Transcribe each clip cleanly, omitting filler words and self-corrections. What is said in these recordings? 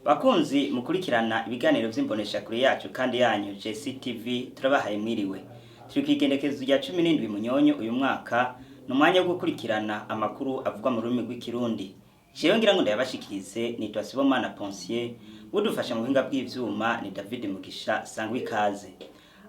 Bakunzi mukurikirana ibiganiro vy'imboneshakure yacu kandi yanyu JCTV, turabahaye mwiriwe. Turi kw'igendekezo rya 17 Munyonyo uyu mwaka, ni umwanya wo gukurikirana amakuru avugwa mu rurimi rw'Ikirundi. Jewe ngira ngo ndayabashikirize nitwa Sibomana Ponsier, udufasha mu buhinga bw'ivyuma ni David Mugisha. Sangwa ikaze.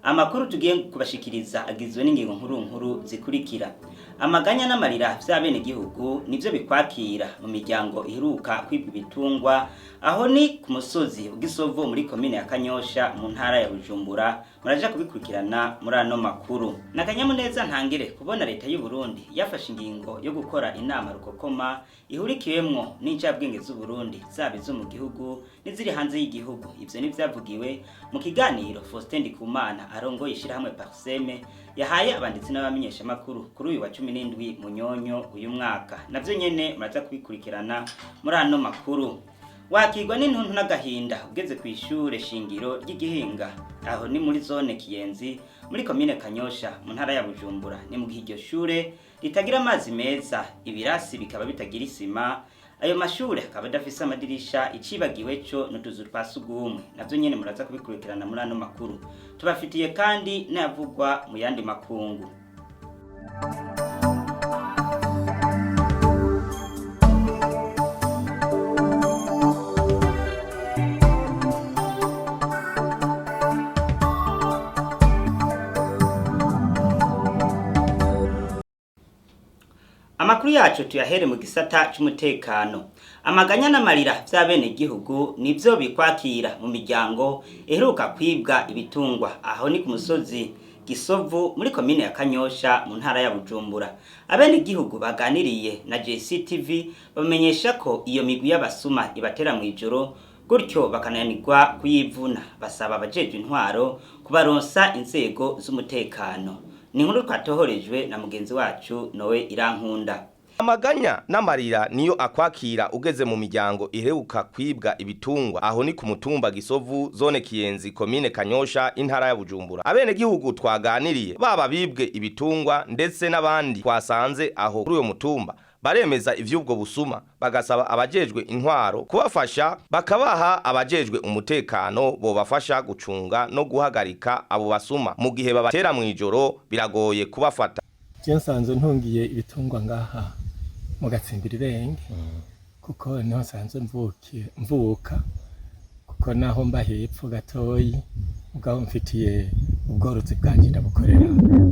Amakuru tugiye kubashikiriza agizwe n'ingingo nkuru nkuru zikurikira: amaganya n'amarira vy'abenegihugu nivyo bikwakira mu miryango iheruka kwibwa ibitungwa, aho ni ku musozi Gisovu muri komine ya Kanyosha mu ntara ya Bujumbura. Muraja kubikurikirana muri ano makuru. N'akanyamuneza ntangire kubona leta y'u Burundi yafashe ingingo yo gukora inama rukokoma ihurikiwemwo n'incabwenge z'u Burundi, zaba izo mu gihugu n'iziri hanze y'igihugu. Ivyo nivyavugiwe mu kiganiro Faustin Ndikumana arongoye ishirahamwe Parseme yahaye abanditsi n'abamenyeshamakuru kuri uyu wa 17 Munyonyo uyu mwaka. Navyo nyene muraza kubikurikirana muri ano makuru. Wakirwa n'intuntu n'agahinda ugeze ku ishure shingiro ry'Igihinga, aho ni muri zone Kiyenzi muri komine Kanyosha mu ntara ya Bujumbura. Ni mu gihe iryo shure ritagira amazi meza, ibirasi bikaba bitagira isima, ayo mashure akaba adafise amadirisha, icibagiwe co n'utuzu twa sugumwe. Navyo nyene muraza kubikurikirana muri ano makuru. Tubafitiye kandi n'ayavugwa mu yandi makungu. Amakuru yacu tuyahere mu gisata c'umutekano. Amaganya n'amarira vy'abenegihugu nivyo bikwakira mu miryango iheruka kwibwa ibitungwa, aho ni ku musozi Gisovu muri komine ya Kanyosha mu ntara ya Bujumbura. Abenegihugu baganiriye na JCTV bamenyesha ko iyo migwi y'abasuma ibatera mw'ijoro, gutyo bakananirwa kuyivuna. Basaba abajejwe intwaro kubaronsa inzego z'umutekano. Ni inkuru twatohorejwe na mugenzi wacu Nowe Irankunda. Amaganya n'amarira niyo akwakira ugeze mu miryango iheruka kwibwa ibitungwa, aho ni ku mutumba Gisovu, zone Kiyenzi, komine Kanyosha, intara ya Bujumbura. Abenegihugu twaganiriye, baba bibwe ibitungwa ndetse n'abandi twasanze aho kuri uyo mutumba, baremeza ivy'ubwo busuma, bagasaba abajejwe intwaro kubafasha bakabaha abajejwe umutekano bobafasha gucunga no guhagarika abo basuma. Mu gihe babatera mw'ijoro biragoye kubafata. Je nsanzwe ntungiye ibitungwa ngaha mu Gatsimbiri Benge, kuko niho nsanzwe mvuka, kuko naho mba hepfo gatoyi, mugabo mfitiye ubworozi bwanje ndabukorera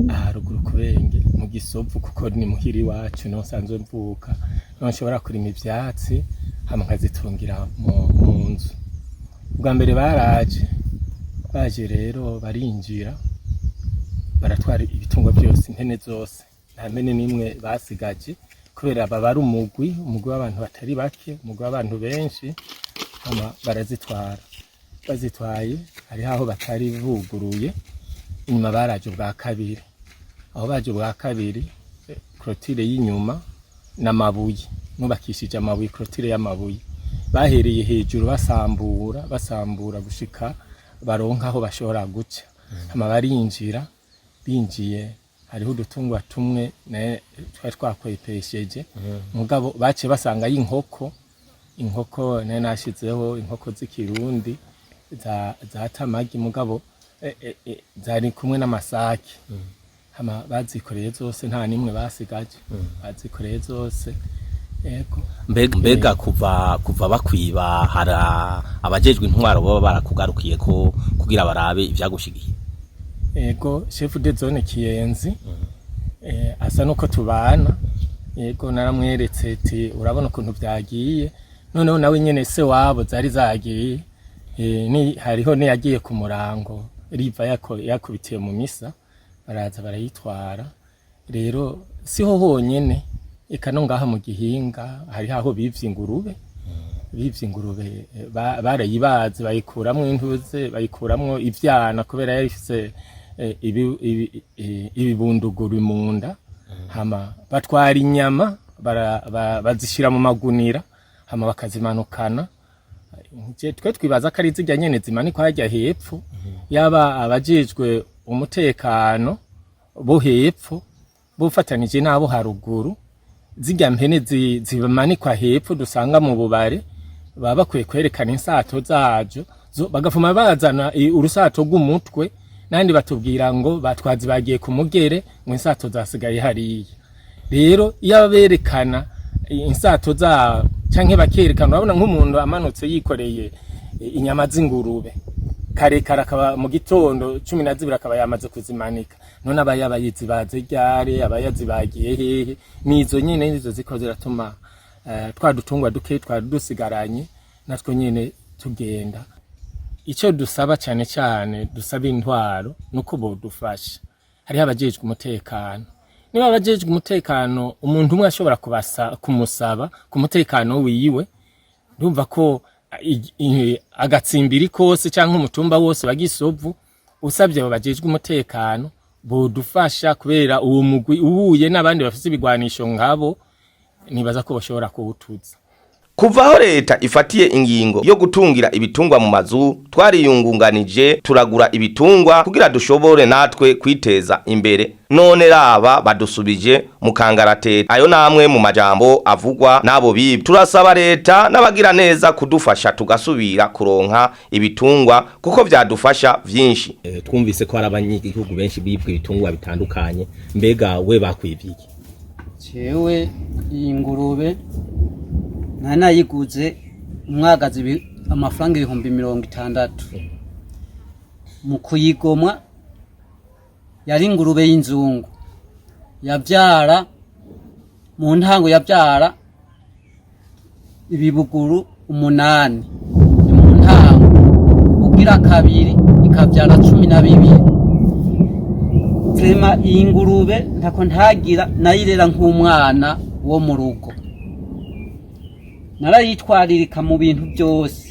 aha ruguru ku Benge mu Gisovu, kuko ni muhira iwacu, niho nsanzwe mvuka, niho nshobora kurima ivyatsi hama nkazitungira mu nzu. Ubwa mbere baraje, baje rero barinjira baratwara ibitungwa byose, impene zose, nta mpene n'imwe basigaje, kubera baba ari umugwi w'abantu batari bake, umugwi w'abantu benshi, hama barazitwara. Bazitwaye hariho aho batari buguruye inyuma, baraje ubwa kabiri. Aho baje ubwa kabiri, clôture y'inyuma n'amabuye, nubakishije amabuye, clôture y'amabuye, bahereye hejuru basambura, basambura gushika baronka aho bashobora guca, hama barinjira. Binjiye hariho udutungwa tumwe twari twakwepesheje, mugabo baciye basanga y'inkoko. Inkoko nayo nashizeho inkoko z'ikirundi zata amagi, mugabo zari kumwe n'amasake, hama bazikoreye zose, nta nimwe basigaje, bazikoreye zose, yego. Mbega kuva bakwiba, hari abajejwe intwaro baba barakugarukiye ko kugira barabe ivyagushigiye? Ego, chef de zone Kiyenzi asa nuko tubana. Yego, naramweretse ati urabona ukuntu vyagiye. Noneho nawe nyene se wabo zari zagiye, ni hariho niyagiye ku murango riva yakubitiye mu misa, baraza barayitwara. Rero siho honyene, eka no ngaha mu Gihinga hariho aho bivye ingurube. Bivye ingurube, barayibaze, bayikuramwo intuze, bayikuramwo ivyana, kubera yari ifise ibibunduguru mu nda, hama batwara inyama, bazishira mu magunira, hama bakazimanukana. Twe twibaza ko ari zirya nyene zimanikwa harya hepfo. Yaba abajejwe umutekano bo hepfo bufatanije n'abo haruguru, zirya mpene zimanikwa hepfo dusanga mu bubare. Baba bakwiye kwerekana insato zazo bagafuma bazana urusato rw'umutwe, nandi batubwira ngo batwazi bagiye ku mugere, ngo insato zasigaye hariya. Rero iyo berekana insato zabo canke bakerekana, urabona nk'umuntu amanutse yikoreye inyama z'ingurube karekare, akaba mu gitondo 12 akaba yamaze kuzimanika, none aba yaba yizibaze ryari? Aba yazibagiye hehe? Nizo nyene nizo ziko ziratuma twa dutungwa duke twari dusigaranye natwo nyene tugenda. Icyo dusaba cyane cyane, dusaba intwaro, nuko bodufasha. Hariho abajejwe umutekano. Niba abajejwe umutekano umuntu umwe ashobora kubasa kumusaba ku mutekano wiwe, ndumva ko agatsimbiri kose cyangwa umutumba wose wa Gisovu usabye abo bajejwe umutekano bodufasha, kubera uwo mugwi uhuye n'abandi bafise ibigwanisho nkabo, nibaza ko bashobora kuwutuza. Kuva aho leta ifatiye ingingo yo gutungira ibitungwa mu mazu, twariyungunganije turagura ibitungwa kugira dushobore natwe kwiteza imbere. None raba badusubije mu kangaratete. Ayo namwe mu majambo avugwa n'abo bibi. Turasaba leta n'abagira neza kudufasha tugasubira kuronka ibitungwa kuko vyadufasha vyinshi. Twumvise ko hari abanyagihugu benshi bibwe ibitungwa bitandukanye. Mbega we bakwivye iki? Jewe iyi ngurube nari nayiguze umwagazi amafaranga 60,000. Mu kuyigomwa yari ingurube y'inzungu, yavyara mu ntango yavyara ibibuguru 8, ni mu ntango ugira kabiri ikavyara 12. Vraiment iyi ngurube ntako ntagira, nayirera nk'umwana wo mu rugo, narayitwaririka mu bintu byose.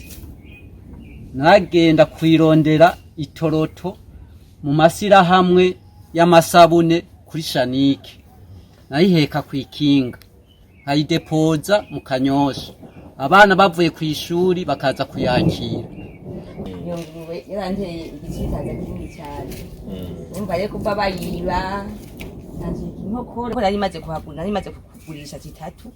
Naragenda kuyirondera itoroto mu masirahamwe y'amasabune kuri Shanike, nayiheka ku ikinga nkayidepoza mu Kanyosha, abana bavuye ku ishuri bakaza kuyakira. Iyo ngurube yaranteye igicikaza kinini cyane. Urumva rero kuva bayiba nancika inkokora, nari maze kuhagura, nari maze kugurisha zitatu.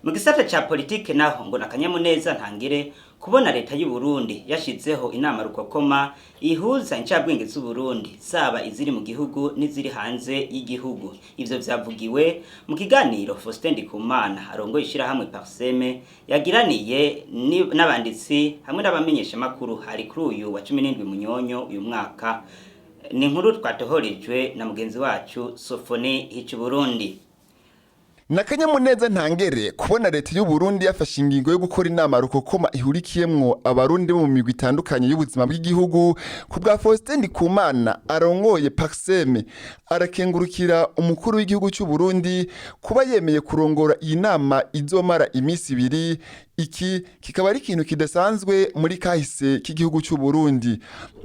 Mu gisata ca politike naho, ngo nakanyamuneza ntangire kubona leta y'u Burundi yashizeho inama rukokoma ihuza incabwenge z'u Burundi, zaba iziri mu gihugu n'iziri hanze y'igihugu. Ivyo vyavugiwe mu kiganiro Faustin Ndikumana arongoye ishirahamwe Parseme yagiraniye n'abanditsi hamwe n'abamenyeshamakuru, hari kuri uyu wa 17 Munyonyo uyu mwaka. Ni inkuru twatohorejwe na mugenzi wacu Sofone Hicuburundi. Nakanyamuneza ntangere kubona leta y'u Burundi yafashe ingingo yo gukora inama rukokoma ihurikiyemwo abarundi bo mu migwi itandukanye y'ubuzima bw'igihugu. Ku bwa Faustin Ndikumana arongoye Parseme, arakengurukira umukuru w'igihugu cy'u Burundi kuba yemeye kurongora iyi nama izomara iminsi 2. Iki kikaba ari ikintu kidasanzwe muri kahise k'igihugu cy'u Burundi.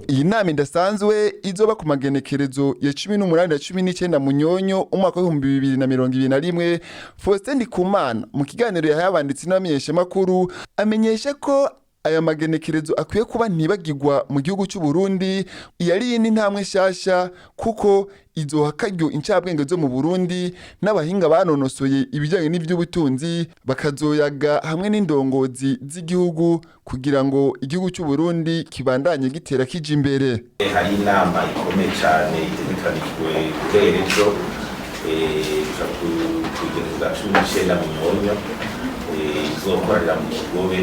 Iyi nama idasanzwe izoba ku magenekerezo ya 18 na 19 Munyonyo umwaka wa 2021. Faustin Ndikumana mu kiganiro yahaye abanditsi n'abamenyeshamakuru amenyesha ko aya magenekerezo akwiye kuba ntibagirwa mu gihugu cy'u Burundi. Iyi ari iyindi ntambwe nshasha kuko izoha akaryo incabwenge zo mu Burundi n'abahinga banonosoye ibijyanye n'iby'ubutunzi, bakazoyaga hamwe n'indongozi z'igihugu kugira ngo igihugu cy'u Burundi kibandanye gitera kija imbere. Hari inama ikomeye cyane itegekanijwe guhera ejo kugeza 19 Munyonyo, izokorera mu Kigobe,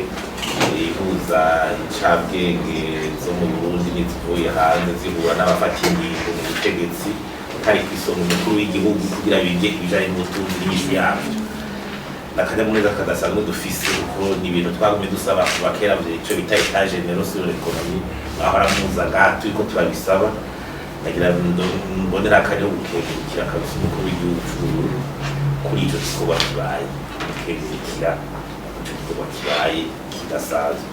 ihuza incabwenge zo mu Burundi n'izivuye hanze, zihura n'abafata ingingo mu butegetsi, hari ku isonga umukuru w'igihugu, kugira bige ibijanye n'ubutunzi n'inyishu yavyo. N'akanyamuneza kadasanzwe dufise kuko ni ibintu twagumye dusaba kuva kera, ico bita états généraux sur l'économie bahora muza ngaha turiko turabisaba. Nagira mbonera akanya ko gukengurukira kabisa umukuru w'igihugu c'Uburundi kuri ico gikorwa kibaye, gukengurukira ico gikorwa kibaye kidasanzwe.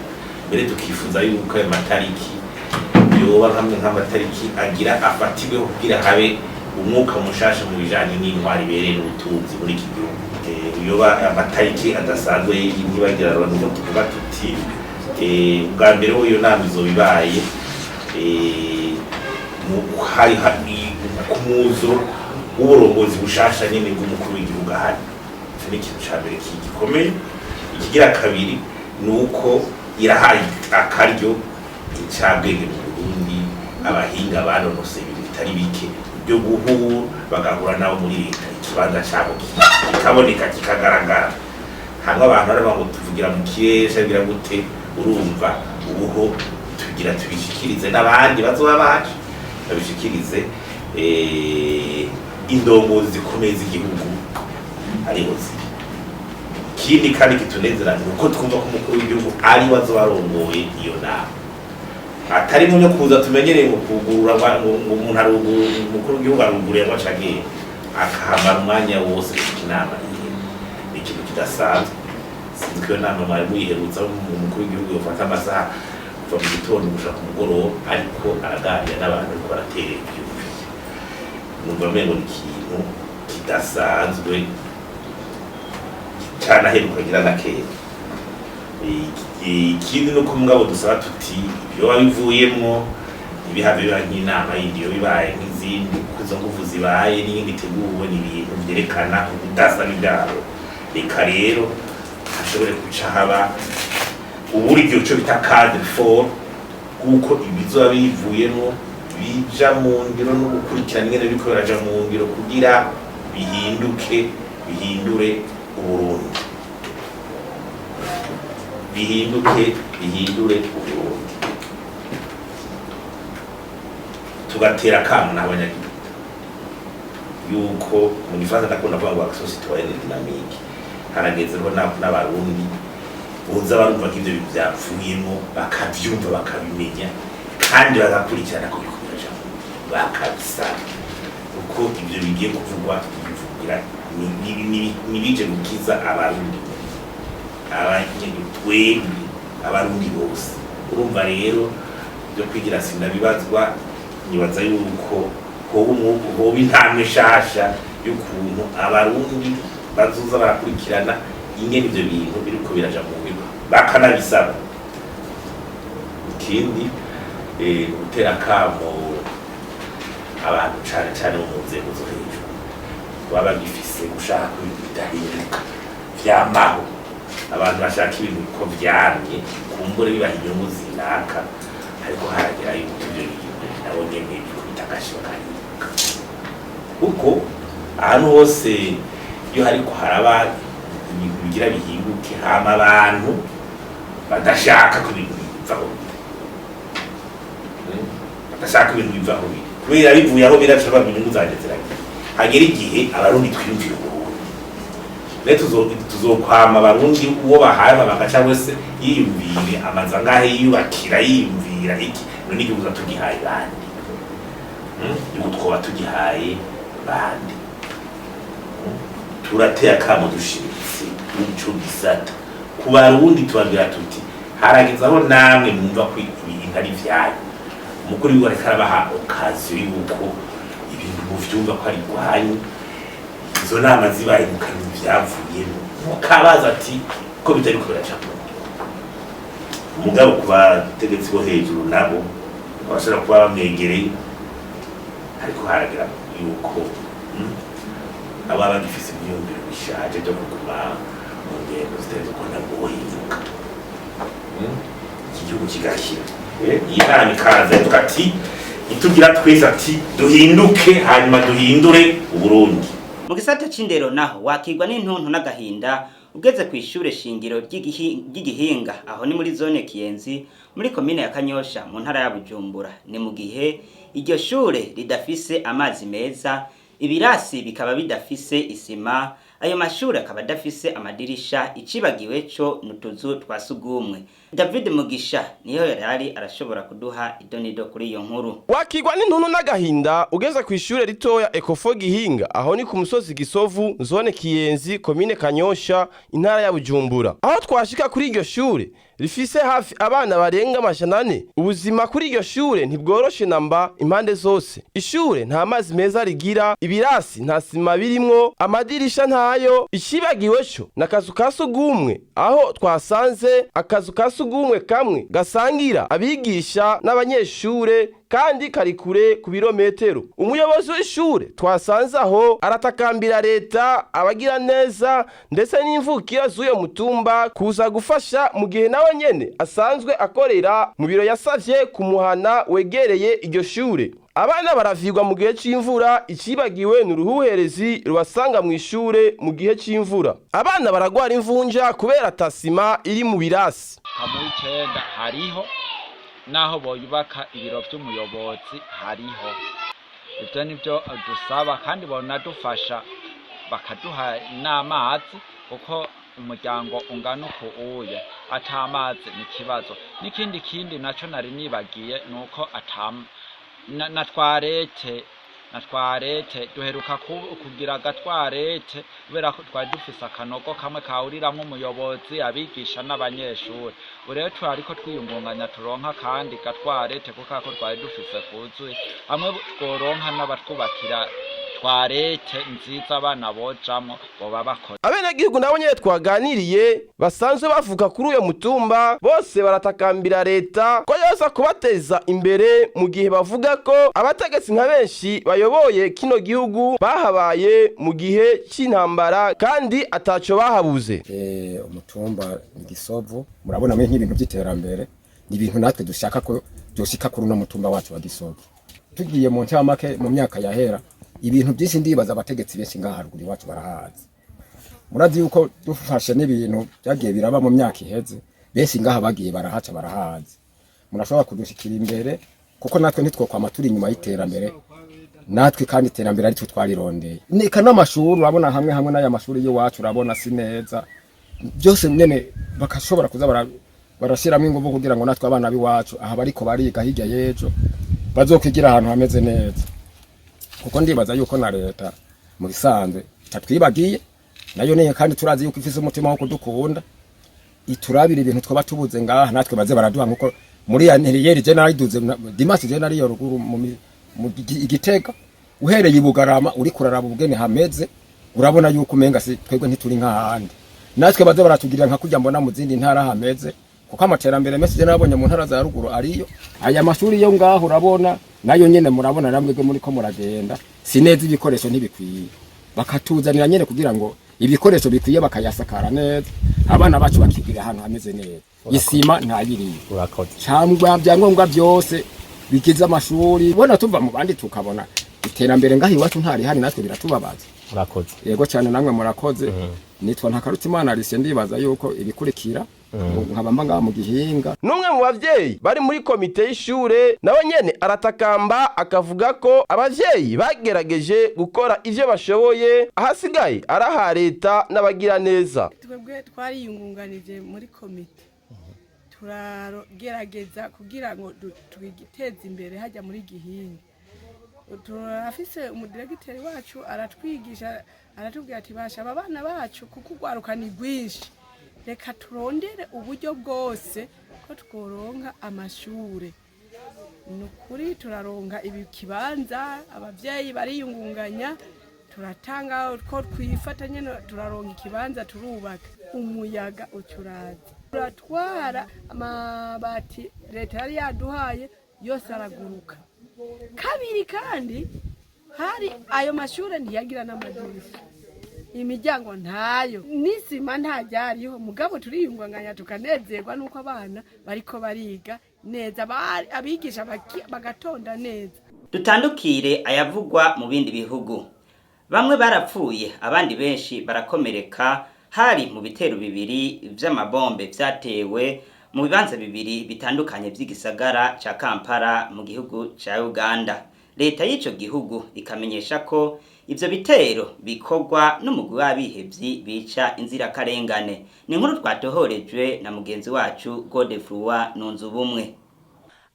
Mbere tukifuza yuko ayo matariki yoba nkamwe nk'amatariki agira afatiweho kugira habe umwuka mushasha mu bijanye n'intwari ibereye n'ubutunzi muri iki gihugu. Yoba amatariki adasanzwe y'intibagirano, niho tuvuga tuti ubwa mbere ho iyo nama izoba ibaye hari ku muzo w'uburongozi bushasha nyene bw'umukuru w'igihugu ahari. Ico ni ikintu ca mbere gikomeye. Ikigira kabiri Ni uko irahaye akaryo incabwenge mu Burundi, abahinga banonose ibintu bitari bike byo guhura, bagahura nabo muri leta, ikibanza cabo kikaboneka, kikagaragara. Hamwe abantu baravuga ngo tuvugira mu kirere, bigira gute? Urumva, ubuho tugira tubishikirize n'abandi bazoba baje, babishikirize indongozi zikomeye z'igihugu ariho ziri. Ikindi kandi kitunezera ni uko twumva ko umukuru w'igihugu ari we azoba arongoye iyo nama, atari mu byo kuza tumenyereye ngo kugurura, ngo umuntu arugurura, umukuru w'igihugu aruguruye, ngo acagenda akahamara umwanya wose gushika inama ihere. Ni ikintu kidasanzwe. Sinzi ko iyo nama mwari muyiherutsa, aho umukuru w'igihugu yofata amasaha kuva mu gitondo gushika ku mugoroba ariko araganira n'abantu, ariko baraterera ivyiyumviro. Numva umengo ni ikintu kidasanzwe, canaheruka ngira na kera. Ikindi ni uko mugabo dusaba tuti ibyo bivuyemwo ntibihave biba nk'inama yindi, iyo bibaye nk'izindi, kuko izo nguvu zibaye n'iyindi iteguwe, ni ibintu vyerekana ubudasa n'ibyaro. Reka rero hashobore guca haba uburyo ico bita cadre fort, kuko ibizoba bivuyemwo bija mu ngiro no gukurikirana ingene biriko biraja mu ngiro kugira bihinduke, bihindure Uburundi, bihinduke, bihindure Uburundi. Tugatera akamo n'abanyagihugu yuko mu gifaransa ndakunda kuvuga ngo action citoyenne dynamique. Harageze rero n'abarundi boza barumva ko ivyo bintu vyapfuyemo, bakavyumva, bakabimenya, kandi bagakurikirana ko biriko biraja mu ngiro, bakabisaba, kuko ivyo bigiye kuvugwa bivugira nibije gukiza Abarundi, abanyagihugu, twebwe Abarundi bose. Urumva rero, byo kwigira sindabibazwa. Nibaza yuko hoba umwuka, hoba intambwe nshasha y'ukuntu Abarundi bazoza barakurikirana ingene ivyo bintu biriko biraja mu ngiro, bakanabisaba. Ikindi, gutera akamo abantu, cane cane bo mu nzego zo hejuru, baba bagifise gushaka ko ibintu bidahinduka vyamaho. Abantu bashaka ibintu ko vyamye, kumbure bibaha inyungu zinaka, ariko haragera yuko ivyo bintu nabo nyene bikubita agashi bakahinduka, kuko ahantu hose iyo hariko haraba ibintu bigira bihinduke, hama abantu badashaka ko ibintu bivaho biri, badashaka ibintu bivaho biri, kubera bivuye aho biraca inyungu zanje ziragira. Hagera igihe Abarundi twiyumvira Uburundi. Rero tuzokwama Abarundi uwo bahaye amabanga cyangwa se yiyumvire amazu angahe yiyubakira, yiyumvira iki? None igihugu tugihaye bande? Igihugu twoba tugihaye bande? Turateye akamo dushimitse ico gisata ku Barundi, tubabwira tuti harageze aho namwe mwumva ko ibintu ari vyanyu. Umukuru w'igihugu ariko arabaha occasion y'uko ibintu muvyumva ko ari rwanyu. Izo nama zibaye, mukamenya ivyavuyemo, mukabaza ati ko bitariko biraca mu ngiro. Mugabo ku bategetsi bo hejuru nabo bashobora kuba bamwegereye, ariko haragira yuko aba bagifise ivyiyumviro bishaje byo kuguma mu ngendo zitari zo kubona bohinduka. Iki gihugu kigakira. Iyi nama ikaza ivuga ati itugira twese ati duhinduke, hanyuma duhindure Uburundi. Mu gisata c'indero naho, wakirwa n'intuntu n'agahinda ugeze ku ishure shingiro ry'Igihinga, aho ni muri zone Kiyenzi, muri komine ya Kanyosha, mu ntara ya Bujumbura. Ni mu gihe iryo shure ridafise amazi meza, ibirasi bikaba bidafise isima, ayo mashure akaba adafise amadirisha, icibagiwe co n'utuzu twa sugumwe. David Mugisha niyo yarari arashobora kuduha idonido kuri iyo nkuru. Wakirwa n'intuntu n'agahinda ugeze ku ishure ritoya Ekofo Gihinga, aho ni ku musozi Gisovu, zone Kiyenzi, komine Kanyosha, intara ya Bujumbura. Aho twashika kuri iryo shure rifise hafi abana barenga 400, ubuzima kuri iryo shure ntibworoshe namba impande zose. Ishure nta mazi meza rigira, ibirasi nta sima birimwo, amadirisha ntayo, icibagiwe co n'akazu ka sugumwe, aho twasanze akazu ka sugumwe kamwe gasangira abigisha n'abanyeshure. Kandi kari kure ku birometero. Umuyobozi w'ishure twasanze aho aratakambira leta, abagira neza ndetse n'imvukira z'uyo mutumba kuza gufasha, mu gihe nawe nyene asanzwe akorera mu biro yasavye kumuhana wegereye iryo shure. Abana baravyigwa mu gihe c'imvura, icibagiwe ni uruhuherezi rubasanga mu ishure mu gihe c'imvura. Abana baragwara imvunja kubera atasima iri mu birasi. Mu w'icenda hariho n'aho boyubaka ibiro vy'umuyobozi, hariho ivyo nivyo dusaba, kandi bonadufasha bakaduha n'amazi, kuko umuryango ungana uku uye ata amazi ni ikibazo. N'ikindi kindi naco nari nibagiye ni uko ata na toilette duheruka kugira agatoilette kubera ko twari dufise akanogo kamwe kahuriramwo umuyobozi, abigisha n'abanyeshuri. Ubu rero twariko twiyungunganya turonka kandi gatoilette, kuko ako twari dufise kuzuye. Hamwe tworonka n'abatwubakira toilette nziza abana bojamwo, boba bakoze. Abenegihugu nabo nyene twaganiriye basanzwe bavuka kuri uyo mutumba, bose baratakambira leta ko yoza kubateza imbere, mu gihe bavuga ko abategetsi nka benshi bayoboye kino gihugu bahabaye mu gihe c'intambara kandi ataco bahabuze. Umutumba ni Gisovu, murabona mwe nk'ibintu by'iterambere ni ibintu natwe dushaka ko byoshika kuri uno mutumba wacu wa Gisovu. Tugiye mu ncamake, mu myaka yahera ibintu byinshi, ndibaza abategetsi benshi ngaha haruguru iwacu barahazi. Murazi yuko dufashe n'ibintu byagiye biraba mu myaka iheze, benshi ngaha bagiye barahaca, barahazi. Murashobora kudushikira imbere, kuko natwe ntitwokwama turi inyuma y'iterambere natwe, kandi iterambere ari twe twarirondeye. Nika n'amashuri, urabona hamwe hamwe n'aya mashuri y'iwacu urabona si neza byose nyene, bakashobora kuza barashyiramo ingufu kugira ngo natwe abana b'iwacu aha bariko bariga hirya y'ejo bazokwigira ahantu hameze neza, kuko ndibaza yuko na leta mu bisanzwe itatwibagiye nayo niyo, kandi turazi yuko ifise umutima wo kudukunda, iturabira ibintu twaba tubuze ngaha natwe baze baraduha, nkuko muri ya nteriyeri je nariduze dimasi, je nariyo ruguru mu Igitega, uhereye i Bugarama uri kuraraba ubugene hameze, urabona yuko umenga si twebwe ntituri nk'ahandi. Natwe baze baratugirira nka kurya mbona mu zindi ntara hameze, kuko amaterambere menshi je nabonye mu ntara za ruguru ariyo. Aya mashuri yo ngaho urabona nayo nyene, murabona namwe muri ko muragenda, si neza, ibikoresho ntibikwiye, bakatuzanira nyene kugira ngo ibikoresho bikwiye, bakayasakara neza, abana bacu bakigira ahantu hameze neza. Isima ntayiriyo. Urakoze. Cyangwa byangombwa byose bigize amashuri, bona tuva mu bandi tukabona iterambere ngaho iwacu ntarihari, natwe biratubabaza. Urakoze. Yego cyane, namwe murakoze. Nitwa Ntakarutimana Alice, ndibaza yuko ibikurikira nkaba mba ngaha mu Gihinga. N'umwe mu bavyeyi bari muri komite y'ishure nawe nyene aratakamba, akavuga ko abavyeyi bagerageje gukora ivyo bashoboye, ahasigaye araha leta n'abagira neza. Twebwe twariyungunganije muri komite, turagerageza kugira ngo twiteze imbere hajya muri Gihinga. Turafise umudiregiteri wacu aratwigisha, aratubwira ati: "Basha, aba bana bacu kuko urwaruka ni rwinshi, reka turondere uburyo bwose ko tworonka amashure." Ni ukuri turaronka ibi kibanza, abavyeyi bariyungunganya, turatanga ko twifata nyene, turaronka ikibanza, turubaka. Umuyaga ucuraza uratwara amabati leta yari yaduhaye yose, araguruka kabiri. Kandi hari ayo mashure ntiyagira n'amadirisha, imiryango ntayo, n'isima ntajyariho. Mugabo turiyungunganya, tukanezerwa n'uko abana bariko bariga neza, abigisha bagatonda neza. Dutandukire ayavugwa mu bindi bihugu. Bamwe barapfuye, abandi benshi barakomereka, hari mu bitero bibiri vy'amabombe vyatewe mu bibanza bibiri bitandukanye vy'igisagara ca Kampala mu gihugu ca Uganda. Leta y'ico gihugu ikamenyesha ko ivyo bitero bikorwa n'umugwi w'abihevyi bica inzirakarengane. Ni inkuru twatohorejwe na mugenzi wacu Godefroid Nunzubumwe.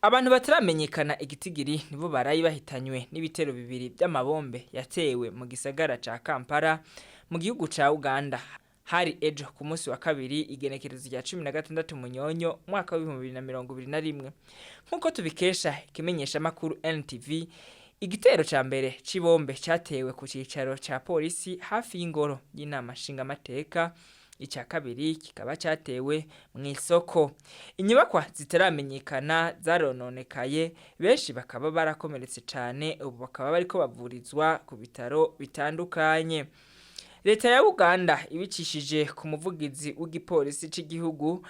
Abantu bataramenyekana igitigiri nibo barayi bahitanywe n'ibitero bibiri by'amabombe yatewe mu gisagara ca Kampala mu gihugu ca Uganda. Hari ejo ku munsi wa kabiri, igenekerezo rya 16 Munyonyo mwaka wa 2021, nk'uko tubikesha ikimenyesha makuru NTV. Igitero ca mbere c'ibombe cyatewe ku cicaro ca polisi hafi y'ingoro y'inama nshingamateka. Icya kabiri kikaba cyatewe mu isoko. Inyubakwa zitaramenyekana zarononekaye, benshi bakaba barakomeretse cyane, ubu bakaba bariko bavurizwa ku bitaro bitandukanye. Leta ya Uganda ibicishije ku muvugizi w'igipolisi cy'igihugu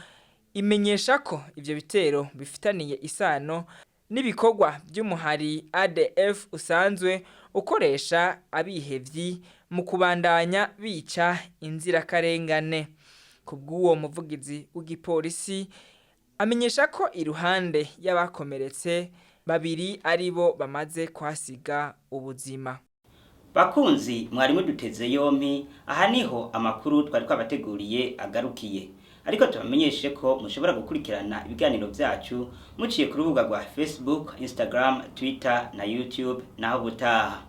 imenyesha ko ivyo bitero bifitaniye isano n'ibikorwa by'umuhari ADF usanzwe ukoresha abihevyi mu kubandanya bica inzirakarengane. Ku bw'uwo muvugizi w'igipolisi, amenyesha ko iruhande y'abakomeretse, babiri aribo bamaze kuhasiga ubuzima. Bakunzi mwarimu duteze yompi, aha niho amakuru twari twabateguriye agarukiye, ariko tubamenyeshe ko mushobora gukurikirana ibiganiro byacu muciye ku rubuga rwa Facebook, Instagram, Twitter na YouTube. Naho butaha.